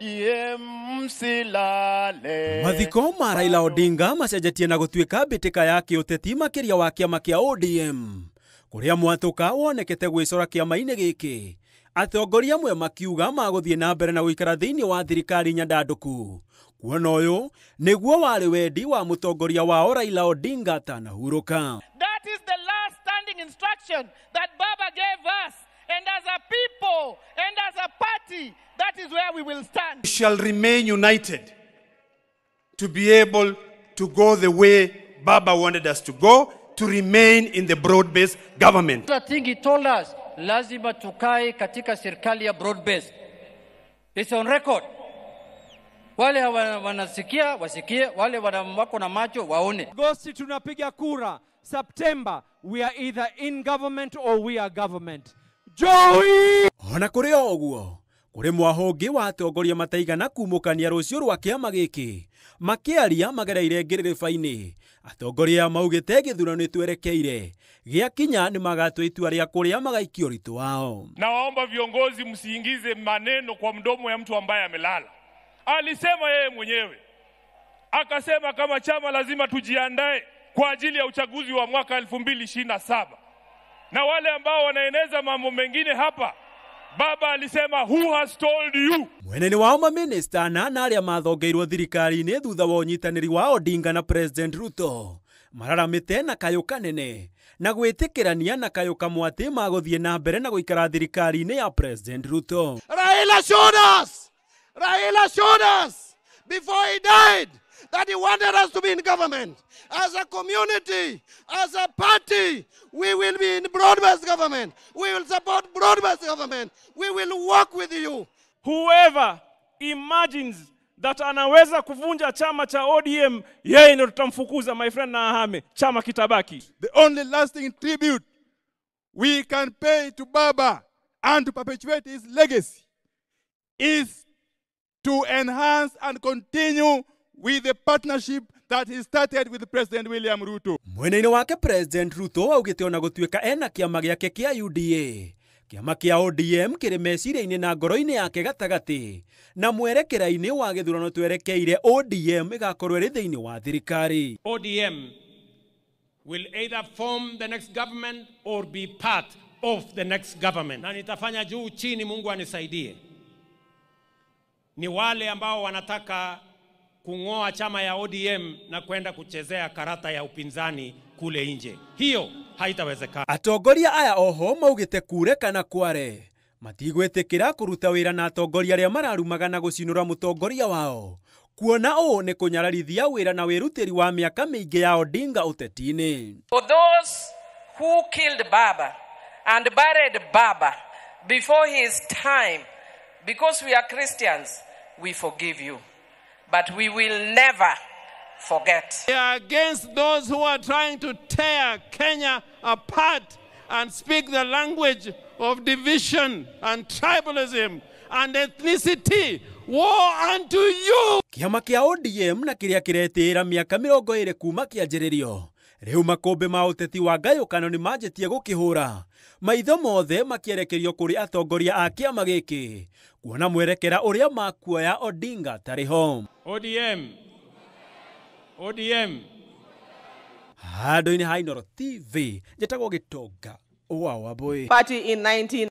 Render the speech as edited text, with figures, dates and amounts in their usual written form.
ODM msilale. Mathiko ma Raila Odinga macenjetie na gũtuĩka mbĩtĩka ya kĩũteti makĩria wa kĩama kĩa ODM kũrĩa mwatũka wonekete gwĩcora kĩama-inĩ gĩkĩ. Atongoria amwe makiuga magũthiĩ na mbere na gũikara thĩinĩ wa thirikari nyandandũku. Kuona ũyũ nĩguo warĩ wendi wa mũtongoria wao Raila Odinga atanahurũka. That is the last standing instruction that Baba gave us, and as a people and as a party, that is where we will stand. We shall remain united to be able to go the way Baba wanted us to go, to remain in the broad-based government. The thing he told us, lazima tukae katika serikali ya broad-based. It's on record. Wale wanasikia wasikie, wale wako na macho waone. Agosti tunapiga kura. September we are either in government or we are government. Joey! Ona kũrĩ o ũguo, kũrĩ mwahũngĩ wa atongoria mataigana kumũkania rũciũ rwa kĩama gĩkĩ makĩaria magereire ngĩrĩrĩba-inĩ. Atongoria maugĩte gĩthurano nĩtwerekeire gĩakinya nĩ magatua itua rĩa kũrĩa magaikia ũritũ wao. Nawaomba viongozi msiingize maneno kwa mdomo ya mtu ambaye amelala. Alisema yeye mwenyewe, akasema kama chama lazima tujiandae kwa ajili ya uchaguzi wa mwaka 2027. Na wale ambao wanaeneza mambo mengine hapa, Baba alisema who has told you? Mwenene wao maminista na arĩa mathongeirwo thirikari-inĩ thutha wa ũnyitanĩri wa Odinga na President Ruto mararamĩte na kayũ kanene na gwĩtĩkĩrania na kayũ kamwe atĩ magũthiĩ na mbere na gũikara thirikari-inĩ ya President Ruto. Raila showed us! Raila showed us before he died that he wanted us to be in government. As a community, as a party, we will be in broad-based government. We will support broad-based government. We will work with you. Whoever imagines that anaweza kuvunja chama cha ODM, yeye ndio tutamfukuza, my friend, na ahame. Chama kitabaki. The only lasting tribute we can pay to Baba and to perpetuate his legacy is to enhance and continue with the partnership that he started with President William Ruto. Mweneine wake President Ruto augĩte ona gũtuĩka ena kĩama gĩake kĩa UDA, kĩama kĩa ODM kĩrĩ meciria-inĩ na ngoro-inĩ yake gatagatĩ na mwerekera-inĩ wa gĩthurano twerekeire ODM ĩgakorwo ĩrĩ thĩinĩ wa thirikari. ODM will either form the next government or be part of the next government. Na nitafanya juu chini, Mungu anisaidie. Ni wale ambao wanataka kungoa chama ya ODM na kwenda kuchezea karata ya upinzani kule nje. Hiyo haitawezekana. Atongoria aya oho maugĩte kure kana kware matigwĩtĩkĩra kũruta wĩra na atongoria arĩa mararumaga na gũcinũra mũtongoria wao, kuona ũũ nĩ kũnyararithia wĩra na wĩrutĩri wa mĩaka mĩingĩ ya Odinga ũteti-inĩ. For those who killed Baba and buried Baba before his time, because we are Christians, we forgive you. But we will never forget. We are against those who are trying to tear Kenya apart and speak the language of division and tribalism and ethnicity. Woe unto you! Kĩama kĩa ODM na kĩrĩa kĩretĩĩra mĩaka 20 kuma kĩanjĩrĩrio rĩu makũmbĩ ma ũteti wa ngayũkano nĩ manjĩtie gũkĩhũra maitho mothe makĩerekerio kũrĩ atongoria a kĩama gĩkĩ kuona mwerekera ũrĩa makuoya Odinga tarĩ ho. ODM. ODM. Handũ-inĩ ha Inooro TV njĩtagwo Gĩtonga wa Wambũi. Party in 19